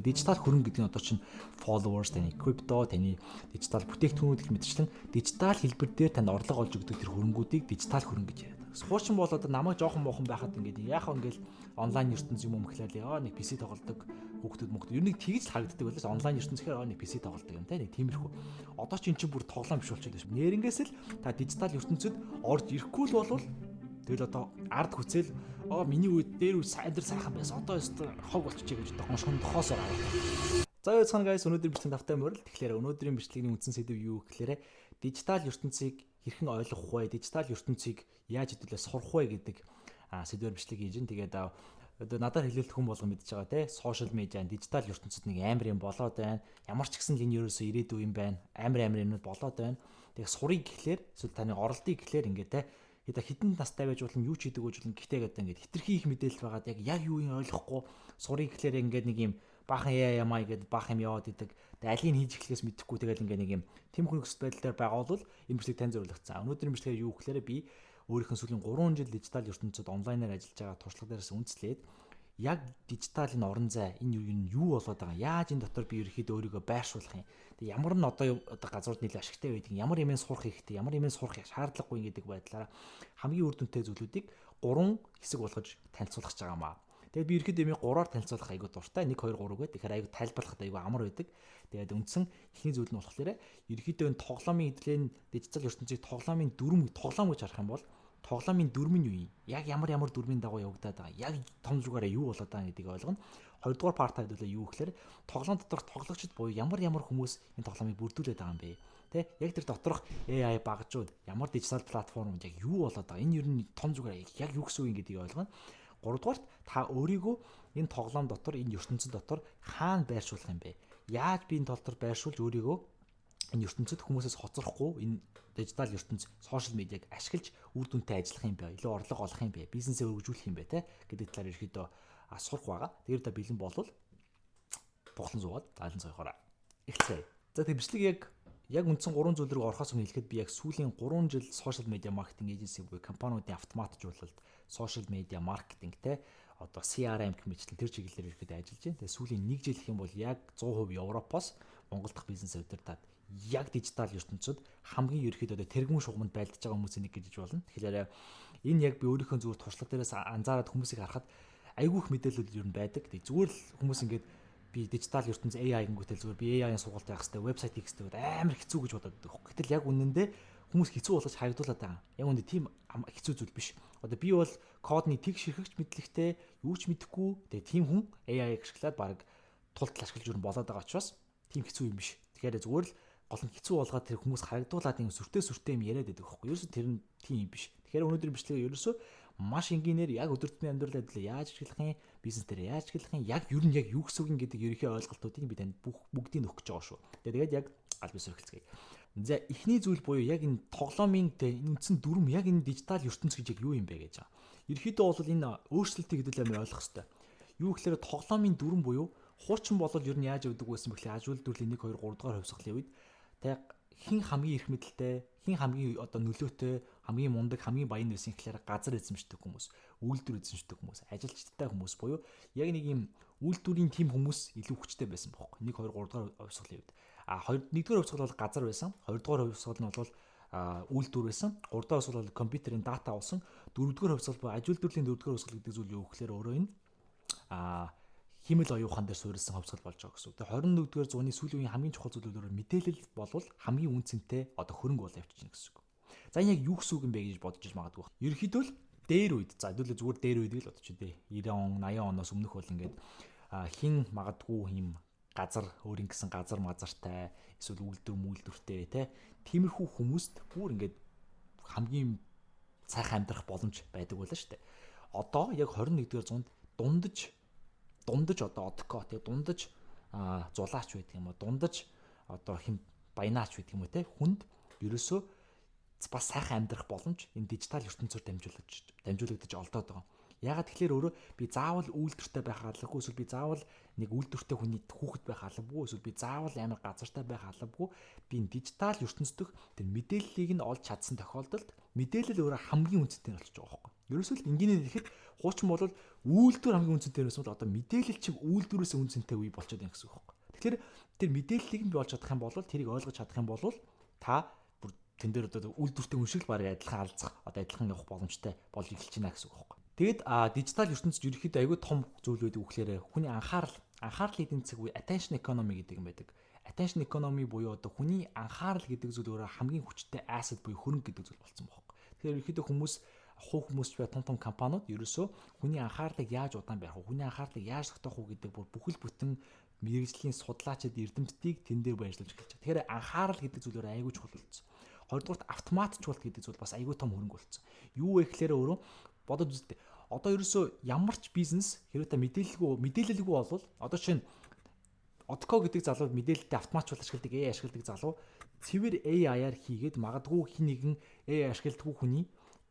Дижитал хөрөнгө гэдэг нь одоо чинь followers, таны крипто, таны дижитал бүтээгдэхүүнүүд гэх мэтчлэн дижитал хэлбэр дээр танд орлого олж өгдөг тэр хөрөнгүүдийг дижитал хөрөнгө гэж яриад байгаа. Хуучин бол одоо намайг жоохон муухан байхад ингээд яхаа ингээд онлайн ертөнц юм өмхлээл яа нэг PC тоглодог хүүхдүүд мөхд ер нь тэгж л харагддаг байлаа. Онлайн ертөнц гэхээр нэг PC тоглодог юм те, нэг тиймэрхүү. Одоо ч эн чинь бүр тоглоом биш болчиход байна. Нэрнгээс л та дижитал ертөнцид орж ирэхгүй л болвол тэгэл одоо ард хүцэл оо миний үед дээр үе амьдрал сайхан байсан. Одоо өстө хог болчихжээ гэж одоо гоншондохоос аваад. За яцхан guys, өнөөдрийн бичлэг тавтай морил. Тэгэхээр өнөөдрийн бичлэгийн үндсэн сэдэв юу гэхээр дижитал ертөнцийг хэрхэн ойлгох вэ? Дижитал ертөнцийг яаж хэдүүлээ сурах вэ гэдэг сэдвээр бичлэг хийж гин. Тэгээд одоо надаар хэлэлт хүн болгон мэдж байгаа те, social media, дижитал ертөнцид нэг амар юм болоод байна. Ямар ч гэсэн л энэ ерөөсөө ирээдүй юм байна. Амар амар юмнууд болоод байна. Тэгээ сурыг гэхлээр эсвэл таны оролдыг гэхлээр ингээд те хэдэн настай байж болно, юу ч хийдэг байж болно, гэхдээ гэдэг ингээд хитрхи их мэдээлэл байгаад яг юу юм ойлгохгүй сурыг гэхлээр ингээд нэг юм баахан яа ямаа гэдэг баах юм яваад идэг. Тэгээ алийг хийж эхлэхээс мэдэхгүй тэгэл ингээд нэг юм тэм нөхцөл байдал дээр байгаа бол энэ бичлэг тань зориулагдсан. Өнөөдрийн бичлэгээр юу гэхлээр би өөрийнх нь сүүлийн 3 жил дижитал ертөнцид онлайнаар ажиллаж байгаа туршлага дээрээс үндэслээд яг дижитал энэ орон зай энэ юу нь юу болоод байгаа, яаж энэ дотор би ерөөхдөө өөрийгөө байршуулах юм, тэгээ ямар нь одоо газрууд нийлээ ашигтай байдаг, ямар юм сурах хэрэгтэй, ямар юм сурах шаардлагагүй гэдэг байдлаараа хамгийн үр дүнтэй зүйлүүдийг гурван хэсэг болгож танилцуулах гэж байгаа юм аа. Тэгээд би ерөөхдөө юм гураар танилцуулах айгуу дуртай. 1 2 3 гэдэг. Тэгэхээр айгуу тайлбарлахад айгуу амар байдаг. Тэгээд үндсэн эхний зүйл нь болохоор ерөөхдөө энэ тоглоомын эдлийн дижитал ертөнцийг тоглоомын дүрм, тоглоом гэж харах юм бол тоглоомын дүрм нь юу юм? Яг ямар ямар дүрмийн дагуу явагдаад байгаа. Яг том зүгээрээ юу болоод байгаа гэдгийг ойлгоно. Хоёрдугаар part хэдүүлээ юу гэхээр тоглоом доторх тоглогчид буюу ямар ямар хүмүүс энэ тоглоомыг бүрдүүлээд байгаа юм бэ? Тэ, яг тэр доторх AI багжууд, ямар дижитал платформуд яг юу болоод байгаа? Энэ ер нь том зүгээрээ яг юу гэсэн үг юм гэдгийг ойлгоно. Гуравдугаарт та өөрийгөө энэ тоглоом дотор, энэ ертөнцийн дотор хаана байршуулах юм бэ? Яаж би энэ дотор байршуулж өөрийгөө энэ ертөнцид хүмүүсээс хоцрохгүй, энэ дижитал ертөнц, social media г ашиглаж үр дүнтэй ажиллах юм бэ? Илүү орлого олох юм бэ? Бизнесээ өргөжүүлэх юм бэ те гэдэг талаар ерөөхдөө сурах байгаа. Тэгэхээр та бэлэн болвол буглан суугаад айлан сойхороо эхэлцгээе. За, тэг бичлэг яг үндсэн гурван зүйл рүү орохоос өмнө хэлэхэд би яг сүүлийн 3 жил social media marketing agency буюу компаниудын автоматжуулалт, social media marketing те, одоо CRM гэх мэтчлэн тэр чиглэлээр ерөөхдөө ажиллаж байна. Тэгээ сүүлийн 1 жил гэх юм бол яг 100% Европоос Монгол дахь бизнес удирдаад яг дижитал ертөнцид хамгийн ерөөхдөө одоо тэргүүн шугамд байлдаж байгаа хүмүүсийн нэг гэж болно. Тэгэхээр энэ яг би өөрийнхөө зүгээр туршлага дээрээс анзаараад хүмүүсийг харахад айгүй их мэдээлэл ер нь байдаг. Тэгээ зүгээр л хүмүүс ингээд би дижитал ертөнц AI гингүүтэл зүгээр би AI-ын сургалт явах хэрэгтэй, вебсайт хийх хэрэгтэй гэдэг амар хэцүү гэж бодоод байдаг. Гэтэл яг үнэндээ хүмүүс хэцүү болгож харагдуулаад байгаа. Яг үнэндээ тийм хэцүү зүйл биш. Одоо би бол кодны тэгш хэрхэгч мэдлэгтэй, юу ч мэдэхгүй. Тэгээ тийм хүн AI-г ашиглаад баг тултал ашиглаж юу болоод байгаа учраас тийм хэцүү юм биш. Тэгэхээр зүгээр л гол нь хэцүү болгоод тэр хүмүүс харагдуулаад юм сүртэй сүртэй юм яриад байдаг байхгүй. Ерөөсө тэр нь тийм юм биш. Тэгэхээр өнөөдрийн бичлэгээ ерөөсө маш энгийнээр яг өдөр тутмын амьдрал адилаа яаж ашиглах юм, бизнес дээр яаж ашиглах юм, яг ер нь яг юу гэсэн үг юм гэдэг ерөнхий ойлголтуудыг би танд бүх бүгдийг өгөх гэж байгаа шүү. Тэгээд яг аль бисээр эхэлцгээе. За, эхний зүйл буюу яг энэ тоглоомын энэ үндсэн дүрм, яг энэ дижитал ертөнц гэж яг юу юм бэ гэж байгаа. Ерөнхийдөө бол энэ өөрчлөлтийг хэдүүл амар ойлгох хэрэгтэй. Юу гэхээр тоглоомын дүрм буюу хуучин болол ер нь яаж явдаг байсан бэ гэхлээр аж үйлдвэрлэлийн 1 2 3 дугаар хувьсгалын үед тэг хин хамгийн эрх мэдэлтэй, хин хамгийн одоо нөлөөтэй, хамгийн мундаг, хамгийн баян байсан гэхлээр газар эзэмшдэг хүмүүс, үйлдвэр эзэмшдэг хүмүүс, ажилчдтай хүмүүс буюу яг нэг юм үйлдвэрийн тим хүмүүс илүү хүчтэй байсан бохог. 1 2 3 дугаар хувьсгалын үед. А 2 1-р хувьсгал бол газар байсан. 2 дугаар хувьсгал нь бол үйлдвэр байсан. 3 дугаар хувьсгал бол компьютерийн дата болсон. 4 дугаар хувьсгал буюу аж үйлдвэрлэлийн 4 дугаар хувьсгал гэдэг зүйл юу гэхлээр өөрөө энэ хиймэл оюун ухаан дээр суурилсан хувьсгал болж байгаа гэсэн үг. Тэгээ 21-р зууны сүүлийн үеийн хамгийн чухал зүйлүүд мэдээлэл болвол хамгийн үн цэнтэй одоо хөрөнгө болоо явчихна гэсэн үг. За, энэ яг юу гэсэн үг юм бэ гэж бодож иж магадгүй. Ерөнхийдөө л дээр үед, за хэдүүлээ зүгээр дээр үед л бодчих дээ. 90 он, 80 оноос өмнөх бол ингээд хин магадгүй юм газар өөрийн гэсэн газар мазартай эсвэл үйлдвэр мүлдвэртэй те, тиймэрхүү хүмүүст бүр ингээд хамгийн сайхан амьдрах боломж байдаг байлаа шүү дээ. Одоо яг 21-р зуунд дундаж одоо одко тэгээ дундаж зулаач байдаг юм уу, дундаж одоо хим баянаач байдаг юм уу те, хүнд ерөөсөө бас сайхан амьдрах боломж энэ дижитал ертөнцөөр дамжуулагдаж олдоод байгаа. Яагаад тэгэхээр өөрөө би заавал үйлдвэртэй байх албагүй, эсвэл би заавал нэг үйлдвэртэй хүний хүүхэд байх албагүй, эсвэл би заавал амар газартай байх албагүй. Би дижитал ертөнцийн тэр мэдээллийг нь олж чадсан тохиолдолд мэдээлэл өөрөө хамгийн үнэтэй нь болчихж байгаа байхгүй. Ерөөсөө л энгийнээр хэлэхэд хуучин бол үйлдвэр хамгийн үнэтэй байсан бол одоо мэдээлэл чиг үйлдвэрээс үнэтэй үе болчиход байна гэсэн үг байхгүй. Тэгэхээр тэр мэдээллийг нь би олж чадах юм бол, тэрийг ойлгож чадах юм бол та бүр тэн дээр одоо үйлдвэртэй хүн шиг л бараг адилхан алзах, одоо адилхан явах боломжтой болж эхэлж байна гэсэн үг байхгүй. Тэгэд дижитал ертөнцид ерөнхийдөө айгүй том зүйл байдаг үхлээрээ хүний анхаарал, анхаарлын эдийн засаг буюу attention economy гэдэг юм байдаг. Attention economy буюу одоо хүний анхаарал гэдэг зүйл өөрөө хамгийн хүчтэй asset буюу хөрөнгө гэдэг зүйл болсон байхгүй. Тэгэхээр ерөнхийдөө хүмүүс, хувь хүмүүс ч бай, том том компаниуд ерөөсөө хүний анхаарлыг яаж удаан барих вэ? Хүний анхаарлыг яаж тогтоох уу гэдэг бүр бүхэл бүтэн мэргэжлийн судлаачид, эрдэмтдийг тэн дээр баярлуулж эхэлж байгаа. Тэгэхээр анхаарал гэдэг зүйл өөрөө айгүй чухал болсон. Хоёрдугаарт автоматжуулалт гэдэг зүйл бас айгүй том хөрөнгө болсон. Юу вэ гэхээр өөрөө бодоод үзтээ. Одоо ерөөсөө ямар ч бизнес хэрвээ та мэдээлэлгүй болвол, одоо чинь Одко гэдэг залуу мэдээлэлтэй автоматжуулалт ашигладаг, AI ашигладаг залуу цэвэр AI-аар хийгээд магадгүй хэн нэгэн AI ашигладаггүй хүний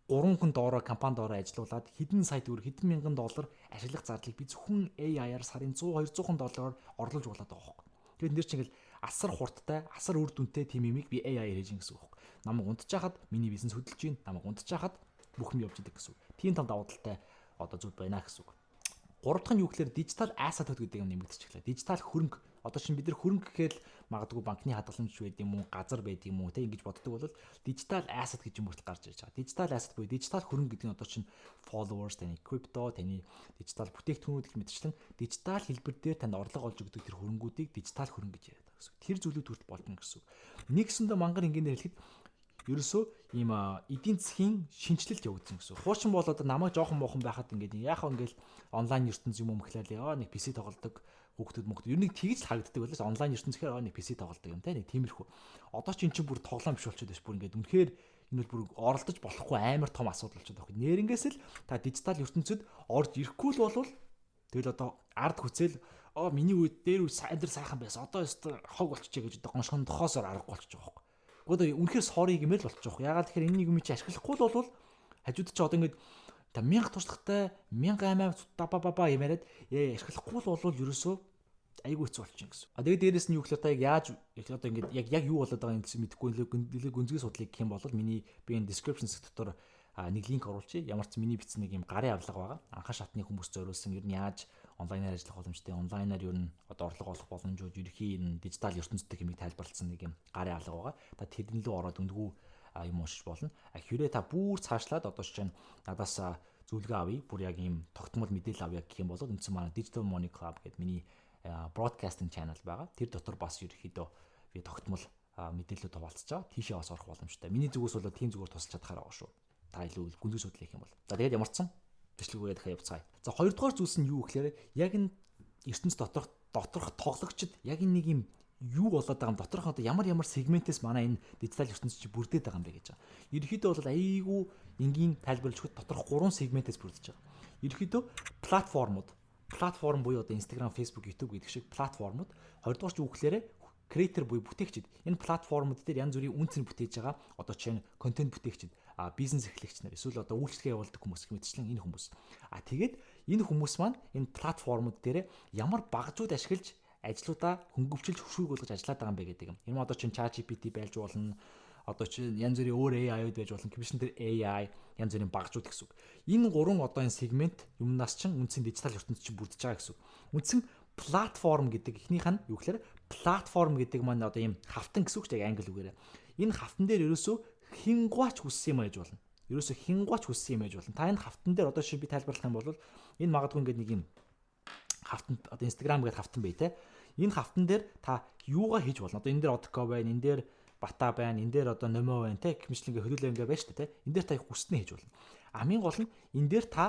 3 хүн доороо, компани доороо ажилуулад хэдэн сая төгрөг, хэдэн мянган доллар ашиглах зардлыг би зөвхөн AI-аар сарын 100 200 доллараар орлуулж болоод байгаа байхгүй. Тэгээд нэр чинь ингээл асар хурдтай, асар үр дүнтэй тийм юмыг би AI-аар хийж гин гэсэн үг байхгүй. Намайг унтчихад миний бизнес хөдөлж гин, намайг унтчихад бүх юм явж идэг гэсэн үг. Тийм том давуу талтай одоо зүйл байна гэсэн үг. Гурав дахь нь юу гэхээр дижитал asset гэдэг юм нэмэгдэж эхлэв. Дижитал хөрөнгө. Одоо чинь бид нар хөрөнгө гэхээр л магадгүй банкны хадгаламж байд юм уу, газар байд юм уу, те, ингэж боддог бол дижитал asset гэж юм хүртэл гарч ирж байгаа. Дижитал asset буюу дижитал хөрөнгө гэдэг нь одоо чинь followers, таны крипто, таны дижитал бүтээгдэхүүнүүд гэх мэтчлэн дижитал хэлбэр дээр танд орлого олж өгдөг тэр хөрөнгүүдийг дижитал хөрөнгө гэж яриад байгаа гэсэн. Тэр зүйлүүд хүртэл болно гэсэн. Нэгсэндээ мангар энгийнээр хэлэхэд ерөөсөө ийм эдийн засгийн шинэчлэлт явагдсан гэсэн. Хуучин бол одоо намайг жоохон муухан байхад ингээд яхаа ингээл онлайн ертөнц юм эхлээл яа нэг PC тоглодог хүүхдүүд мөхд ер нь тэгж л харагддаг байлаа. Онлайн ертөнц гэхээр нэг PC тоглодог юм те, нэг тиймэрхүү. Одоо ч эн чинь бүр тоглоом биш болчиход байна. Бүр ингээд үнэхээр энэ бол бүр оролдож болохгүй амар том асуудал болчиход байна. Нэрнгээс л та дижитал ертөнцид орж ирэхгүй л болвол тэгэл одоо ард хүцэл оо миний үед дээр үе амьдрал сайхан байсан. Одоо өстө хог болчихжээ гэж одоо гоншгондохоосоор аргагүй болчихж байгаа байхгүй. Гэхдээ үнэхээр sorry гэмээр л болчих жоох. Яагаад тэгэхээр энэ нэг юм чи ашиглахгүй л бол хажууд чи одоо ингээд та 1000 туршлагатай, 1000 аймаа ба ба ба юм яриад ашиглахгүй л бол ерөөсөө айгүй хэцүү болчих гэсэн. А тэгээд дээрэс нь юу гэхээр та яг яаж одоо ингээд яг юу болоод байгааг нь мэдэхгүй нэлээ гүнзгий судлыг гэх юм бол миний би энэ description дотор нэг линк оруулчих. Ямар ч миний бичсэн нэг юм гарын авлага байгаа. Анхан шатны хүмүүс зориулсан, ер нь яаж онлайнаар ажиллах боломжтой, онлайнаар ер нь одоо орлого олох боломжууд, ерөнхий энэ дижитал ертөнцийн юмыг тайлбарласан нэг юм гарын авлага байгаа. Та тэрэн лүү ороод үндгүү юм уншиж болно. А хэрвээ та бүр цаашлаад одоо чинь надаас зөвлөгөө авъя, бүр яг ийм тогтмол мэдээлэл авъя гэх юм бол үндсэн манай Digital Money Club гэдэг миний broadcasting channel байгаа. Тэр дотор бас ерөнхийдөө би тогтмол мэдээлэлүүд хуваалцаж байгаа. Тийшээ бас орох боломжтой. Миний зүгээс бол тийм зүгээр тусалж чадахаар байгаа шүү. Та илүү гүнзгий судлах юм бол. За, тэгээд ямар ч сан бичлэг дахиад явцгаая. За, хоёрдугаар зүйлс нь юу гэхээр яг энэ ертөнц доторх тоглогчид яг энэ нэг юм юу болоод байгаа юм, доторх одоо ямар ямар сегментээс манай энэ дижитал ертөнц чи бүрдээд байгаа юм бэ гэж байгаа. Ерөнхийдөө бол айгүй энгийн тайлбарлаж өгөхөд доторх гурван сегментээс бүрдэж байгаа. Ерөнхийдөө платформуд, платформ буюу одоо Instagram, Facebook, YouTube гэдэг шиг платформуд. Хоёрдугаар ч юу гэхээр creator буюу бүтээгчид. Энэ платформуд дээр янз бүрийн үнэ цэн бүтээж байгаа одоо чинь контент бүтээгчид, бизнес эрхлэгч нар, эсвэл одоо үйлчилгээ явуулдаг хүмүүс гэх мэтчлэн энэ хүмүүс. А тэгээд энэ хүмүүс маань энэ платформуд дээр ямар багажууд ашиглаж ажлуудаа хөнгөвчилж, хөшүүрэг болгож ажиллаад байгаа юм бэ гэдэг юм. Энэ одоо чинь ChatGPT байж болно, одоо чинь янз бүрийн өөр AI-ууд байж болно, commission дээр AI, янз бүрийн багажууд гэсэн үг. Энэ гурван одоо энэ сегмент юмнаас чинь үндсэн дижитал ертөнц чинь бүрдэж байгаа гэсэн үг. Үндсэн платформ гэдэг эхнийх нь юу гэхээр платформ гэдэг маань одоо ийм хавтан гэсэн үг ч яг англи үгээрээ. Энэ хавтан дээр ерөөсөө хингуач хүссэн юм аяж болно. Ерөөсөө хингуач хүссэн юм аяж болно. Та энэ хавтан дээр одоо ши би тайлбарлах юм бол энэ магадгүй ингээд нэг юм хавтан, одоо Instagram гэдэг хавтан бай те. Энэ хавтан дээр та юугаа хийж болно? Одоо энэ дээр Одко байна, энэ дээр Бата байна, энэ дээр одоо Номо байна те. Гэмчлэн ингээ хөлөөлөө ингээ байна шүү дээ те. Энэ дээр та хүснээ хийж болно. Хамгийн гол нь энэ дээр та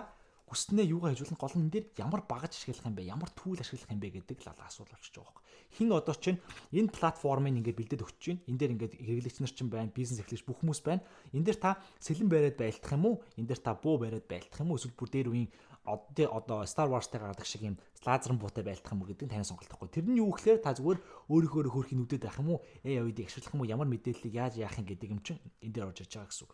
хүснээ юугаа хийж болно? Гол нь энэ дээр ямар багаж ашиглах юм бэ? Ямар tool ашиглах юм бэ гэдэг л асуудал болчихж байгаа байхгүй. Хин одоо чинь энэ платформыг ингээд бэлдээд өгч чинь. Энэ дээр ингээд хэрэглэгч нар чинь байна, бизнес эрхлэгч бүх хүмүүс байна. Энэ дээр та сэлэн бариад байлдах юм уу? Энэ дээр та буу бариад байлдах юм уу? Эсвэл бүр дээр үеийн одоо Star Wars-тай гардаг шиг юм лазерын буутай байлдах юм уу гэдэг нь таны сонголт байхгүй. Тэр нь юу гэхээр та зүгээр өөрийнхөө хөөрхий нүдэд байх юм уу? AI-ыг ашиглах юм уу? Ямар мэдээллийг яаж яах юм гэдэг юм чинь энэ дээр орж ирж байгаа гэсэн үг.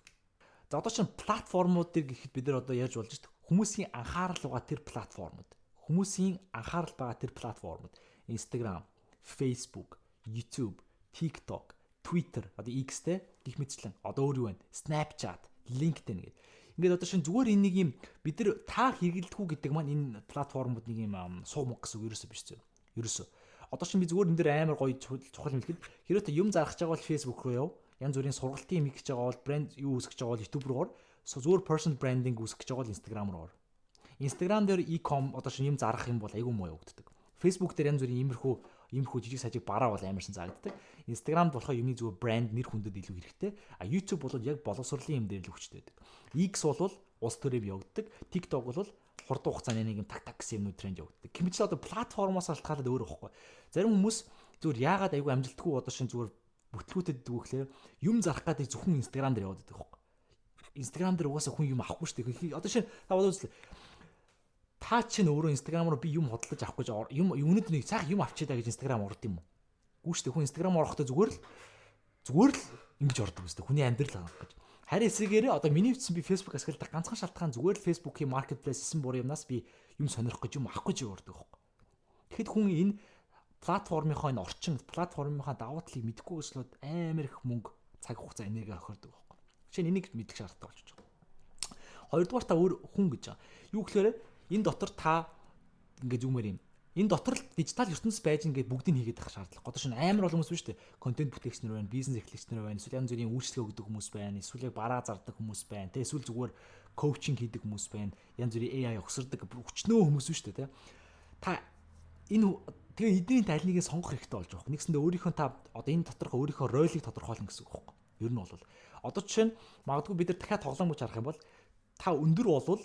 За, одоо чинь платформуд дээр гэхэд бид нар одоо ярьж болж шүү дээ. Хүмүүсийн анхаарал байгаа тэр платформуд, хүмүүсийн анхаарал байгаа тэр платформуд Instagram, Facebook, YouTube, TikTok, Twitter, одоо X те, гэх мэтчлэн, одоо өөр юу вэ? Snapchat, LinkedIn гэдэг. Ингээд одоо шин зүгээр энэ нэг юм бид нар та хэрэглэдэггүй гэдэг маань энэ платформуд нэг юм суу мөнгө гэсэн үг ерөөсөө биш зөө. Ерөөсөө. Одоо шин би зүгээр энэ дэр амар гоё чухал юм хэлэхэд, хэрвээ та юм зарах гэж байгаа бол Facebook руу яв. Янз бүрийн сургалтын юм хийж байгаа бол, брэнд юу үүсгэж байгаа бол YouTube руу ор. Зүгээр personal branding үүсгэж байгаа бол Instagram руу ор. Instagram дээр e-com, одоо шин юм зарах юм бол айгүй муу явагддаг. Facebook дээр янз бүрийн иймэрхүү жижиг сажиг бараа бол амарсан заагддаг. Instagram болохоор юмны зүгээр брэнд, нэр хүндэд илүү хэрэгтэй. А YouTube бол яг боловсролын юм дээр л хүчтэй байдаг. X бол улс төрөв явагддаг. TikTok бол хурдан хугацааны нэг юм так так гэсэн юмнууд тренд явагддаг. Гэмтэл одоо платформоос шалтгаалаад өөр байхгүй. Зарим хүмүүс зүгээр яагаад айгүй амжилтгүй, одоо шин зүгээр бүтлгүүтэд гэдэг үг гэхлээр юм зарах гэдэг зөвхөн Instagram дээр яваад байдаг байхгүй. Instagram дээр угаасаа хүн юм авахгүй шүү дээ. Одоо шин та бодоод үзлээ, та чинь өөрөө Instagram руу би юм худалдаж авах гэж, юм өнөөдөр нэг сайхан юм авчээ даа гэж Instagram орд юм уу? Гүү шүү дээ. Хүн Instagram орохдоо зүгээр л ингэж ордог үстэй. Хүний амьдрал авах гэж. Харин эсрэгээрээ одоо миний үтсэн би Facebook ашигладаг ганцхан шалтгаан зүгээр л Facebook-ийн marketplace эсэн бур юмнаас би юм сонирх гэж, юм авах гэж ордог байхгүй. Тэгэхэд хүн энэ платформынхоо энэ орчин, платформынхаа давуу талыг мэдэхгүй гэслүүд амар их мөнгө, цаг хугацаа, энерги орхиордог байхгүй. Жишээ нь энийг мэдэх шаардлагатай болчихж байгаа. Хоёрдугаар, та өөр хүн гэж байгаа. Юу гэхээр энэ дотор та ингээд зүгмээр юм. Энэ дотор л дижитал ертөнц байж ингээд бүгдийг хийгээд байх шаардлага. Одоо шинэ амар олон хүмүүс биш үү? Контент бүтээгч нар байна, бизнес эрхлэгч нар байна, эсвэл янз бүрийн үйлчлэгээ өгдөг хүмүүс байна, эсвэл яг бараа зардаг хүмүүс байна, тэ, эсвэл зүгээр коучинг хийдэг хүмүүс байна, янз бүрийн AI огсордог өчнөө хүмүүс биш үү, тэ. Та энэ тэгээ эдний аль нэгийг сонгох хэрэгтэй болж байгаа. Нэгсэндээ өөрийнхөө та одоо энэ доторх өөрийнхөө ролыг тодорхойлно гэсэн үг байхгүй. Ер нь бол одоо жишээ нь магадгүй бид нар дахиад тоглоом гэж харах юм бол та өндөр болвол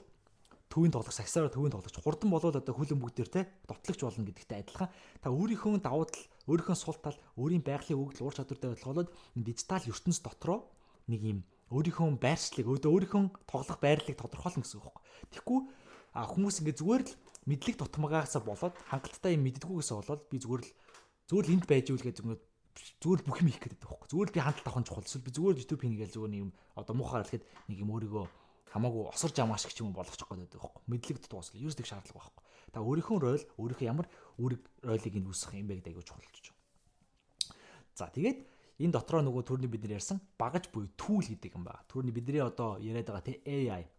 төвийн тоглогч, сагсаараа төвийн тоглогч, хурдан болвол одоо хөлбөмбөг дээр те довтлогч болно гэдэгтэй адилхан та өөрийнхөө давуу тал, өөрийнхөө сул тал, өөрийн байгалийн өгөгдөл, уур чадвартай адилхан энэ дижитал ертөнц дотроо нэг юм өөрийнхөө байршлыг, өөрийнхөө тоглох байрлалыг тодорхойлно гэсэн үг байхгүй. Тэгэхгүй хүмүүс ингээ зүгээр л мэдлэг дутмагаасаа болоод, хангалттай юм мэддэггүйгээсээ болоод би зүгээр л энд байж ивэл гэж зүгээр л бүх юм хийх гэдэг байхгүй. Зүгээр л би хандлт авах нь чухал. Эсвэл би зүгээр л YouTube хийнэ гэж зүгээр нэг юм одоо муухай хэлэхэд нэг юм өөрийгөө хамаагүй осорж амаа шиг ч юм болгочих гээд байдаг байхгүй. Мэдлэг дутуу ерөөс тэг шаардлага байхгүй. Та өөрийнхөө роль, өөрийнхөө ямар үүрэг ролыг нь үүсгэх юм бэ гэдэг аягүй чухал болчих. За, тэгээд энэ дотроо нөгөө төрний бид нар ярьсан багаж буюу tool гэдэг юм байна. Төрний бидний одоо яриад байгаа те AI,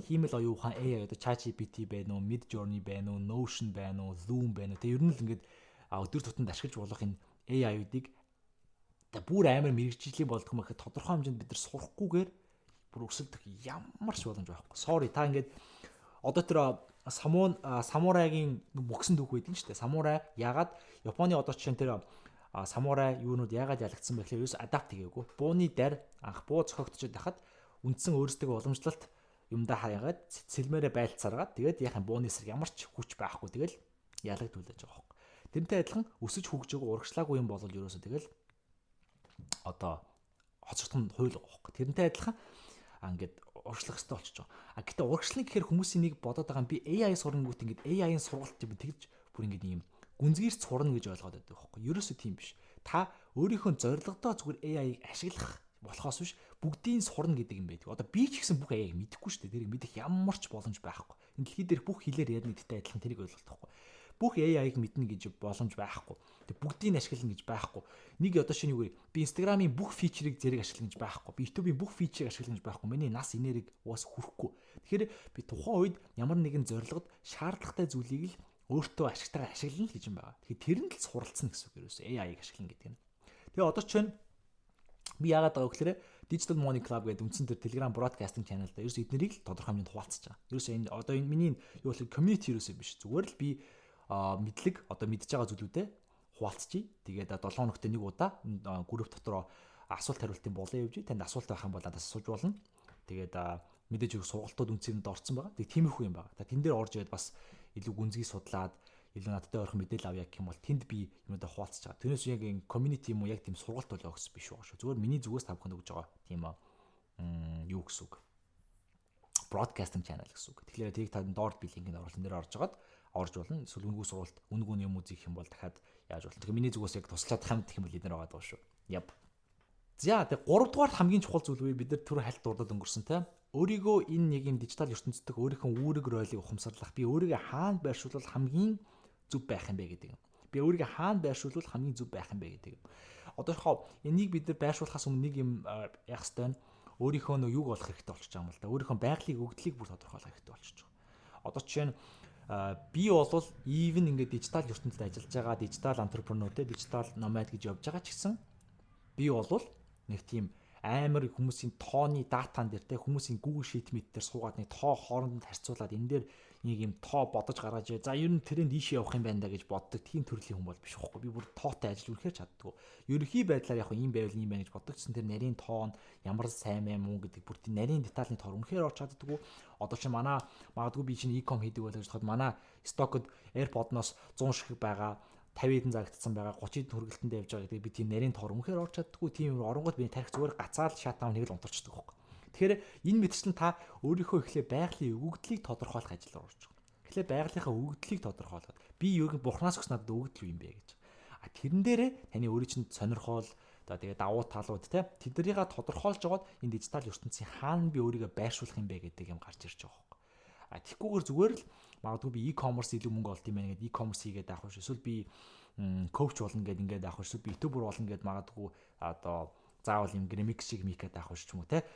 хиймэл оюун ухаан AI, одоо ChatGPT байна уу, Midjourney байна уу, Notion байна уу, Loom байна уу. Тэг ер нь л ингээд өдөр тутамд ашиглаж болох энэ AI-уудыг бүр амар мэрэгжлийн болдго юм гэхэд тодорхой хэмжээнд бид нар сурахгүйгээр бүр өрсөлдөх ямар ч боломж байхгүй. Sorry, та ингээд одоо тэр самун самурайгийн мөксөн түүх байдаг шүү дээ. Самурай ягаад Японы одоо жишээ нь тэр самурай юунууд ягаад ялагдсан бэ гэхээр ерөөс adapt хийгээгүй. Бууны дээр анх буу зохиогдчиход байхад үндсэн өөрсдөө уламжлалт юмдаа хаягаад сэлмээрээ байлцааргаад тэгээд яг бууны эсрэг ямар ч хүч байхгүй, тэгэл ялагдүүлж байгаа байхгүй. Тэрнтэй адилхан өсөж хөгжөөгөө, урагшлаагүй юм бол ерөөсөө тэгэл одоо хоцрогдох нь хууль байгаа байхгүй. Тэрнтэй адилхан ингээд урагшлах хэрэгтэй болчихж байгаа. А гэтээ урагшлах гэхээр хүмүүсийн нэг бодоод байгаа юм, би AI сурангуут ингээд AI-ын сургалт би тэгж бүр ингээд юм гүнзгийрч сурна гэж ойлгоод байдаг байхгүй. Ерөөсөө тийм биш. Та өөрийнхөө зорилгодоо зүгээр AI-г ашиглах болохоос биш, бүгдийг сурна гэдэг юм байдаг. Одоо би ч гэсэн бүх AI-г мэдэхгүй шүү дээ. Тэрийг мэдэх ямар ч боломж байхгүй. Энэ дэлхий дээр бүх хэлээр ярина гэдэгтэй адилхан тэрийг ойлголт байхгүй. Бүх AI-г мэднэ гэж боломж байхгүй. Тэг бүгдийг ашиглана гэж байхгүй. Нэг одоо шинэ юу, би Instagram-ийн бүх feature ийг зэрэг ашиглана гэж байхгүй. Би YouTube-ийн бүх feature ийг ашиглана гэж байхгүй. Миний нас энерги уус хүрэхгүй. Тэгэхээр би тухайн үед ямар нэгэн зорилгод шаардлагатай зүйлийг л өөртөө ашигтайгаар ашиглана л гэж юм байгаа. Тэгэхээр тэр нь л суралцсан гэсэн үг ерөөсөө AI-г ашиглана гэдэг нь. Тэгээ одоо ч би яагаад байгаа вэ гэхээр Digital Money Club гэдэг үндсэн тэр Telegram broadcasting channel дээр ерөөсөө эднэрийг л тодорхой хэмжээнд хуваалцаж байгаа. Ерөөсөө энэ одоо энэ миний юу бол community ерөөсөө биш. Зүгээр л би мэдлэг, одоо мэдж байгаа зүйлүүдээ хуваалцчихъя. Тэгээд 7 хоногт нэг удаа групп дотроо асуулт хариултын болон явж, танд асуулт байх юм бол надаас асууж болно. Тэгээд мэдээж их сургалтууд үндсэнд орсон байгаа. Тэгээд тиймэрхүү юм байгаа. Та тэн дээр орж ирээд бас илүү гүнзгий судлаад, илүү надтай ойрхон мэдээлэл авъя гэх юм бол тэнд би юмудаа хуваалцаж байгаа. Тэрнээс яг энэ community юм уу, яг тийм сургалт бол огс биш байгаа шүү. Зүгээр миний зүгээс та бүхэнд өгж байгаа тийм юу гэсэн үг. Broadcasting channel гэсэн үг. Тэгэхээр тэрийг та доор би линкийг оруулсан дээр орж агаад орж болно. Эсвэл үнэгүй сургалт, үнэгүй юм үзэх юм бол дахиад яаж болно. Тэгэхээр миний зүгээс яг туслаад хамт гэх юм бол эднэр байгаа даа шүү. Яп. За, тэгээ 3 дугаар хамгийн чухал зүйл үе бид нар түр хальт дурдад өнгөрсөн те. Өөрийгөө энэ нэг юм дижитал ертөнцийн өөрийнхөө үүрэг ролыг ухамсарлах, би өөрийгөө хаана байршуулвал хамгийн зөв байх юм бэ гэдэг юм. Би өөрийгөө хаана байршуулвал хамгийн зөв байх юм бэ гэдэг юм. Одоо хоо энийг бид нар байршуулахаас өмнө нэг юм яах ёстой нь өөрийнхөө нөө юг олох хэрэгтэй болчихж байгаа юм л да. Өөрийнхөө байгалийн өгдлийг бүр тодорхойлох хэрэгтэй болчихж байгаа. Одоо жишээ нь би бол even ингээд дижитал ертөнцид ажиллаж байгаа digital entrepreneur те, digital nomad гэж явж байгаа ч гэсэн би бол нэг тийм амар хүмүүсийн тооны датан дээр те, хүмүүсийн Google Sheet мэт дээр суугаад нэг тоо хооронд нь харьцуулаад энэ дээр нэг юм тоо бодож гаргаж, за ер нь тренд ийш явах юм байна да гэж боддог тийм төрлийн хүн бол биш байхгүй. Би бүр тоотой ажил үнэхээр чаддгүй. Ерөнхий байдлаар яг ийм байвал ийм байна гэж боддог гэсэн тэр нарийн тоо нь ямар сайн мэ муу гэдэг бүр тийм нарийн деталийн тоор үнэхээр орч чаддгүй. Одоо чи манай магадгүй би чинь e-com хийдэг байлаа гэж бодоход манай стокод AirPod-ноос 100 шиг байгаа, 50 хэдэн зарагдсан байгаа, 30 хэдэн хүргэлтэнд явж байгаа гэдэг би тийм нарийн тоор үнэхээр орч чаддгүй. Тийм оронгууд би тарих зүгээр гацаал шатаун нэг л унтарчдаг байхгүй. Тэгэхээр энэ мэтчлэн та өөрийнхөө эхлээ байгалийн өгөгдлийг тодорхойлох ажил орж байгаа. Эхлээ байгалийнхаа өгөгдлийг тодорхойлоод би юу бурхнаас өгс надад өгөгдөл юм бэ гэж. А тэрэн дээрээ таны өөрийн чинь сонирхол за тэгээ давуу талууд те, тэднийгээ тодорхойлж жагаад энэ дижитал ертөнцийн хаана би өөрийгөө байршуулах юм бэ гэдэг юм гарч ирж байгаа байхгүй. А тэгхгүйгээр зүгээр л магадгүй би e-commerce илүү мөнгө олд юм байна гэдээ e-commerce хийгээд авах биш, эсвэл би коуч болно гэдээ ингээд авах биш, эсвэл би YouTuber болно гэдээ магадгүй одоо заавал юм remix шиг микэд авах биш ч юм уу те.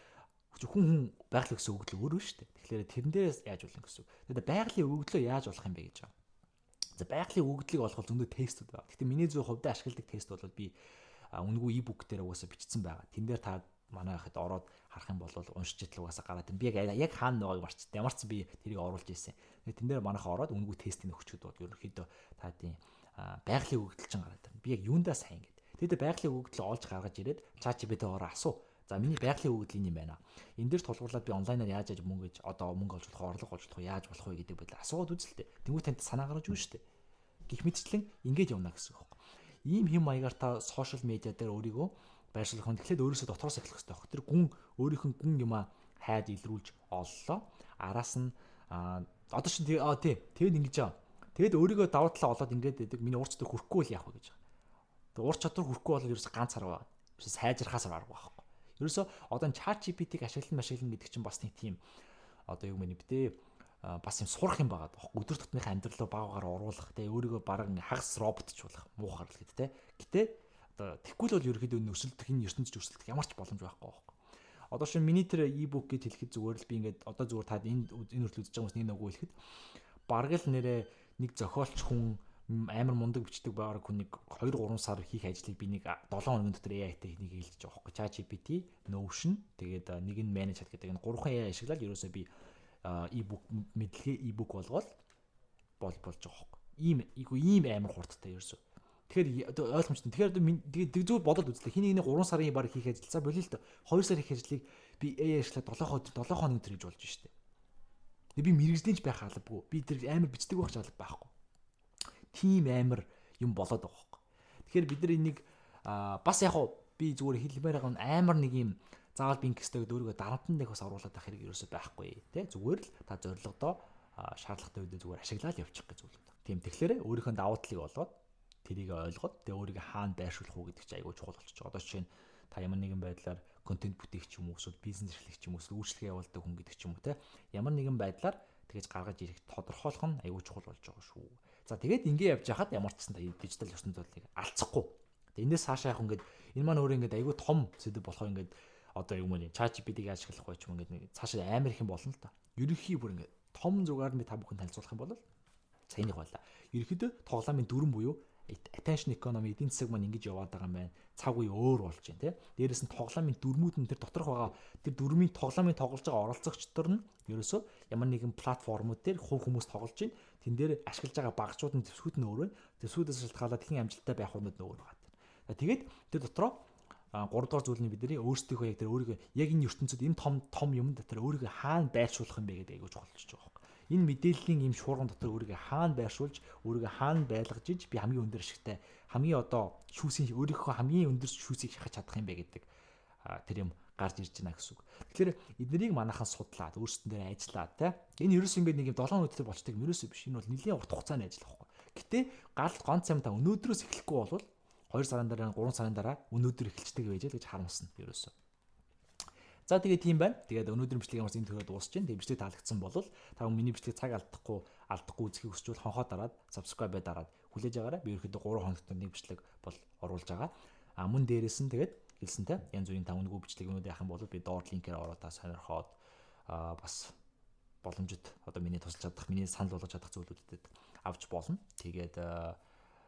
Хүн хүн байгалийн гэсэн өгөгдөл өөр шүү дээ. Тэгэхээр тэрэн дээрээс яаж болно гэсэн үг. Тэгээд байгалийн өгөгдлөө яаж болох юм бэ гэж байгаа. За, байгалийн өгөгдлийг олох бол зөндөө тестүүд байна. Гэхдээ миний зөв хувьдаа ашигладаг тест бол би үнэгүй e-book дээр угаасаа бичсэн байгаа. Тэн дээр та манай хахад ороод харах юм бол уншиж итл угаасаа гараад би яг хаана байгааг марчт. Ямар ч би тэрийг оруулж ирсэн. Тэгээд тэн дээр манайхаа ороод үнэгүй тестийг өгчөд бол ерөнхийдөө та тийм байгалийн өгөгдөл чинь гараад ирнэ. Би яг юундаа сайн гэд. Тэгээд байгалийн өгөгдөл олж гаргаж ирээд ChatGPT-оор асуу. За, миний байгалийн өгөгдөл энэ юм байна. Энэ дээр тулгуурлаад би онлайнаар яаж яаж мөнгө гэж одоо мөнгө олж болох, орлого олж болох, яаж болох вэ гэдэг байдлаар асууад үзэлтэй. Тэнгүү танд санаа гаргаж өгнө шүү дээ. Гэх мэтчлэн ингэж явна гэсэн үг байхгүй. Ийм хэм маягаар та social media дээр өөрийгөө байршуулах нь тэгэхээр өөрөөсөө дотроос эхлэх хэрэгтэй байхгүй. Тэр гүн өөрийнх нь гүн юмаа хайж илрүүлж оллоо. Араас нь одоо чинь тий, тэгээд ингэж байгаа. Тэгэд өөрийгөө давуу талаа олоод ингээд байдаг. Миний ур чадвар хүрхгүй л яах вэ гэж байгаа. Тэгээд ур чадвар хүрхгүй бол ерөөсө ганц арга байна. Ерөөсө сайжрахаас арга байхгүй. Ерөөсө одоо ChatGPT-г ашиглан гэдэг чинь бас нэг тийм одоо юу мэн бэ бас юм сурах юм байгаа байхгүй, өдөр тутмынхаа амьдрал руу багаар оруулах те, өөрийгөө бараг хагас роботчулах муухай л гэдэг те. Гэтэ одоо тэггүй л бол ерөөхдөө өрсөлдөх, энэ ертөнцид өрсөлдөх ямар ч боломж байхгүй байхгүй. Одоо шин миний тэр e-book гэж хэлэхэд зүгээр л би ингээд одоо зүгээр та энэ энэ хүртэл үзэж байгаа хүмүүс нэг нөгөө хэлэхэд бараг л нэрээ нэг зохиолч хүн амар мундаг бичдэг байгаа хүн нэг 2 3 сар хийх ажлыг би нэг 7 хоногийн дотор AI-тай нэг хэлж байгаа байхгүй. ChatGPT, Notion, тэгээд нэг нь ManyChat гэдэг энэ гурван AI ашиглаад ерөөсөө би e-book мэдлэгээ e-book болгоод болж байгаа байхгүй. Ийм амар хурдтай ерөөсөө. Тэгэхээр одоо ойлгомжтой. Тэгэхээр одоо тэгээд зүгээр бодоод үзлээ. Хин нэгний 3 сарын баг хийх ажил за болио л доо. 2 сар хийх ажлыг би AI ашиглаад 7 7 хоног төр хийж болж штэ. Тэгээ би мэрэгжлийн ч байх албагүй. Би тэр амар бичдэг байх ч алба байхгүй. Тийм амар юм болоод байгаа байхгүй. Тэгэхээр бид нар энийг бас яг уу би зүгээр хэлмээр байгаа нь амар нэг юм заавал би ингэх ёстой гэдээ өөрийгөө дарамтан нэг бас оруулаад байх хэрэг ерөөсөй байхгүй тий. Зүгээр л та зорилгодоо шаардлагатай үедээ зүгээр ашиглаад явчих гэж зүйл. Тийм, тэгэхээр өөрийнхөө давуу талыг олоод тэрийг ойлгоод тэгээ өөрийгөө хаана байршуулах уу гэдэг чинь айгүй чухал болчих. Одоо жишээ нь та ямар нэгэн байдлаар контент бүтээгч юм уу, эсвэл бизнес эрхлэгч юм уу, эсвэл үйлчилгээ явуулдаг хүн гэдэг ч юм уу те. Ямар нэгэн байдлаар тэгэж гаргаж ирэх тодорхойлох нь айгүй чухал болж байгаа шүү. За, тэгээд ингэ явж хахад ямар ч гэсэн та дижитал ертөнцийн алцахгүй. Тэгээд энэс цаашаа яг ингээд энэ маань өөрөө ингээд айгүй том сэдэв болохоор ингээд одоо юм уу ChatGPT-г ашиглах бай ч юм ингээд нэг цаашаа амар их юм болно л та. Ерөнхий бүр ингээд том зугаар нь би та бүхэн танилцуулах юм бол саяных байлаа. Ерөнхийдөө тоглоомын дүрм буюу attention economy, эдийн засаг маань ингэж яваад байгаа юм байна. Цаг үе өөр болж байна тий. Дээрээс нь тоглоомын дүрмүүд нь тэр доторх байгаа тэр дүрмийн тоглоомын тоглож байгаа оролцогчдор нь ерөөсөө ямар нэгэн платформуд дээр хувь хүмүүс тоглож байна. Тэн дээр ашиглаж байгаа багцууд нь зэвсгүүд нь өөр байна. Зэвсгүүдээс шалтгаалаад хэн амжилттай байх юмуд нь өөр байгаа. Тэгээд тэр дотроо гурав дахь зүйл нь бидний өөрсдийнхөө яг тэр өөрийгөө яг энэ ертөнцид энэ том том юм дотор өөрийгөө хаана байршуулах юм бэ гэдэг айгуу чухал болчихж байгаа юм. Энэ мэдээллийн ийм шуурган дотор өөрийгөө хаана байршуулж, өөрийгөө хаана байлгаж иж би хамгийн өндөр ашигтай, хамгийн одоо шүүсийн өөрийнхөө хамгийн өндөр шүүсийг шахаж чадах юм бэ гэдэг тэр юм гарч ирж байна гэсэн үг. Тэгэхээр эднэрийг манайхан судлаад өөрсдөн дээр ажиллаад те. Энэ ерөөс ингээд нэг юм 7 хоног дээр болчдөг юм ерөөсөө биш. Энэ бол нэлийн урт хугацааны ажил байхгүй. Гэтэ гал ганц юм та өнөөдрөөс эхлэхгүй бол 2 сарын дараа, 3 сарын дараа өнөөдөр эхэлчдэг байж л гэж харамсна ерөөсөө. За, тэгээ тийм байна. Тэгээд өнөөдрийн бичлэг ямар энэ төрөд дуусч байна. Тэгээд бичлэг таалагдсан бол та миний бичлэг цаг алдахгүй үзэхийг хүсвэл хонхоо дараад, subscribe дараад хүлээж байгаарай. Би ерөөхдөө 3 хоногт нэг бичлэг бол оруулж байгаа. А мөн дээрээс нь тэгээд хэлсэнтэй янз бүрийн та үнэгүй бичлэг юмуд яах юм бол би доор линкээр ороод та сонирхоод бас боломжит одоо миний тусалж чадах, миний санал болгож чадах зүйлүүдэд авч болно. Тэгээд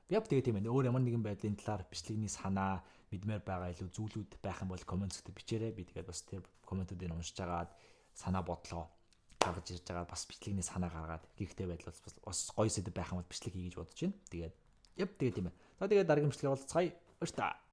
яг тэгээ тийм байна. Өөр ямар нэгэн байдлын талаар бичлэгний санаа мэдмээр байгаа илүү зүйлүүд байх юм бол comment хэсэгт бичээрэй. Би тэгээд бас тэр comment үүдийг уншиж агаад санаа бодлоо гаргаж ирж байгаа, бас бичлэгний санаа гаргаад гихтэй байдал бас гоё сэдэв байх юм бол бичлэг хий гэж бодож байна. Тэгээд яг тэгээ тийм байна. За, тэгээд дараагийн бичлэгээр уулзцгаая. Баяр та.